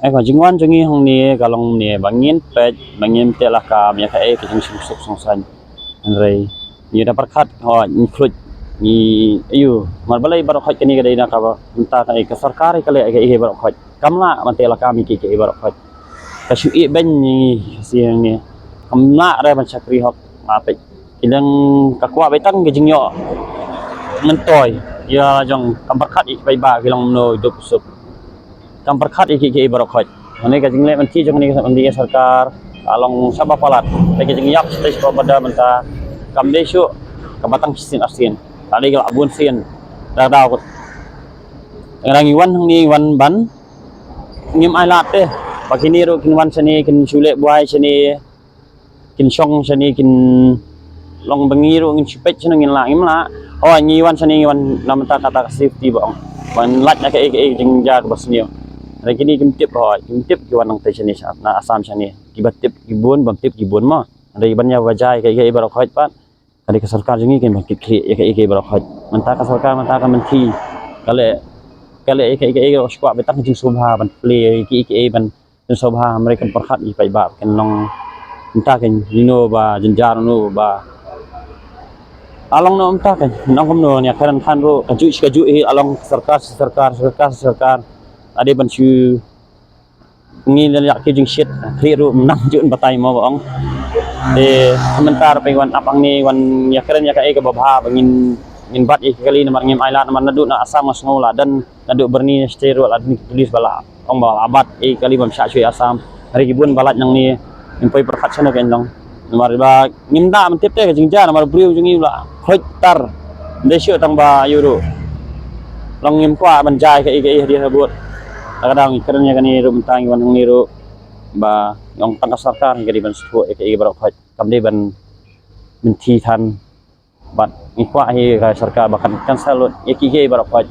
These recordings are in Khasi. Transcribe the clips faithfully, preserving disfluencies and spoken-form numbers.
Ai ka jingwan jong ngi hangne ka long ne ba ngin peit, ba ngin te la ka mia ka ei ka jingshim suk song san. Hynrei ngi da pyrkhat ho ngi khluit ngi ayu mar balei baroh khoit kane ka dei na ka ba mynta ka ei ka sorkar ka leh ka ei baroh khoit. Kam lah mynta la ka mi ki ka ei baroh khoit. Ka shu i ben ngi si hangne. Kam lah re ban shakri hok ma peit. Ki dang ka kwah beit tang ki jingïoh myntoi ïa jong kam pyrkhat ïa ki paidbah ki long mano dup sup. Kam pyrkhat ïa ki ki baroh khoit. Mane ka jingleh mynta jong ni ka sorkar ka long shaba palat. Te ki jingïap shisha shisha ba da mynta kam dei shuh ka batang shisien arsien. Ka dei ka lah bun sien. Da da kot. Ngi wan hangne wan ban ngim ai lad te. Ba kine ruh kin wan shane kin shu leh buai shane. Kin shong shane kin long ba ngi ruh ngin shu peit shano ngin lah ngim lah. Hoi ngi wan shane ngi wan na mynta kata ka safety ba ong. Ban lait na ka ei ka ei jingjia kaba sniew. Hynrei kine kim tip hoi kim tip ki wan nangta shane na Assam shane. Kiba tip ki bun bym tip ki bun mo. Hynrei ban ïa ba jai ka ei ka ei baroh khoit pat. Ka dei ka sorkar jong ngi kane ba kit khlieh ïa ka ei ka ei baroh khoit. Mynta ka sorkar mynta ka mynthi. Ka leh ka leh ïa ka ei ka ei ka shuwa beit tang ka jingsngewbha ban plie ïa ka ei ka ei ban Kin sngewbha American pyrkhat ïa ki paidbah kin long mynta kin ïa no ba jynjar no ba. A long no mynta kin nong kumno ïa karen khan ruh ka juh shi ka juh hi a long sorkar shi sorkar sorkar shi sorkar. Ade ban shu ngi leh ïa ki jingshit khlieh ruh mynta juh batai mo ba ong. Te mynta ruh pynwan ap hangne wan ïa karen ïa ka ei ka ba bha ba ngin ngin bat ïa ki kali namar ngim ai lad namar naduh na Assam nga sngew la don Naduh byrni state ruh la dei ki police ba la ong ba la bat ei kali bym shah shuh Assam. Hari ki bun ba lait nangne ngim poi pyrkhat shano kein long. Namar ba ngim da ban tip te ka jingjia namar briew jong ngi la khoi tar. Dei shuh tang ba ïu ruh. Long ngim kwah ban jai ka ei ka ei hadien habud. La ka dang ngi kren ïa kane ruh mynta ngi wan hangne ruh ba ngi ong tang ka sorkar ngi ka dei ban shu ïa ka ei baroh khoi. Kam dei ban mynthi than. Bad ngi kwah hi ka sorkar ba kan cancel lut ïa ki kiei baroh khoit.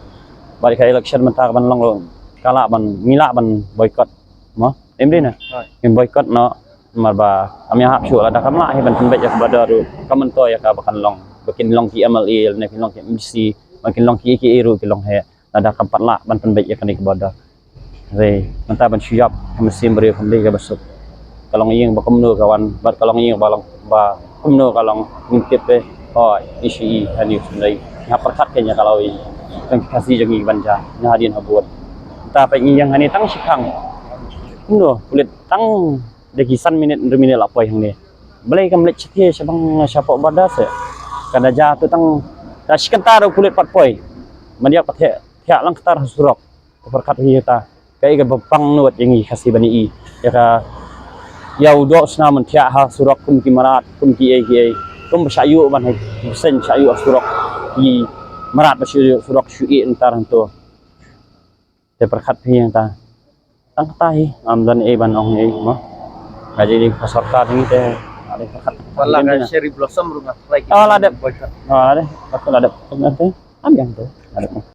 Bad ka election mynta ka ban long ruh ka lah ban ngi lah ban boycott. Mo, em dei na. Ngin boycott noh. Namar ba kam ïahap shuh lada kam lah hi ban pynbeit ïa ka border ruh. Kam myntoi ïa ka ba kan long. Ba kin long ki M L A ne kin long ki M D C. Ba kin long ki kiei ruh ki long hi. Lada kam pat lah ban pynbeit ïa kane ka border. Re mynta ban shu ïap ha mynsiem briew kam dei kaba suk. Ka long ïing ba kumno ka wan bad ka long ïing ba long ba kumno ka long ngim tip re. Hooid, i shu i hani u shu dei. Nga pyrkhat ka ïa ka law ïing. Tang ki Khasi jong ngi ban ja nga hadien ha bud. Mynta peit ngi ïeng hani tang shi khang. Kumno pulit tang da ki san minit hynriew minit la poi hangne. Balei kam leit shathie sha bang shapoh border se. Ka da ja tu tang da shi kynta ruh pulit pat poi. Madiak pat thiah lang ktar ha surok. Ka pyrkhat hi ta ka ei kaba pang nud ïa ngi Khasi ban ïohi ïa ka ïa u doh sna mynthiah ha surok kum ki mrad kum ki ei ki ei kum ba sha ïoh ban hai seng sha ïoh ha surok ki mrad ba sha ïoh surok shu ïeh ntar hangto. Te pyrkhat hi ïa ta tang kata hi am don ei ban ong ei mo. Ka jingdei ka sorkar ngi te ada pyrkhat. Wala ka cherry blossom ruh nga try ki. Oh la dep. Oh la dep. Aku la dep. Nanti am yang tu. La dep.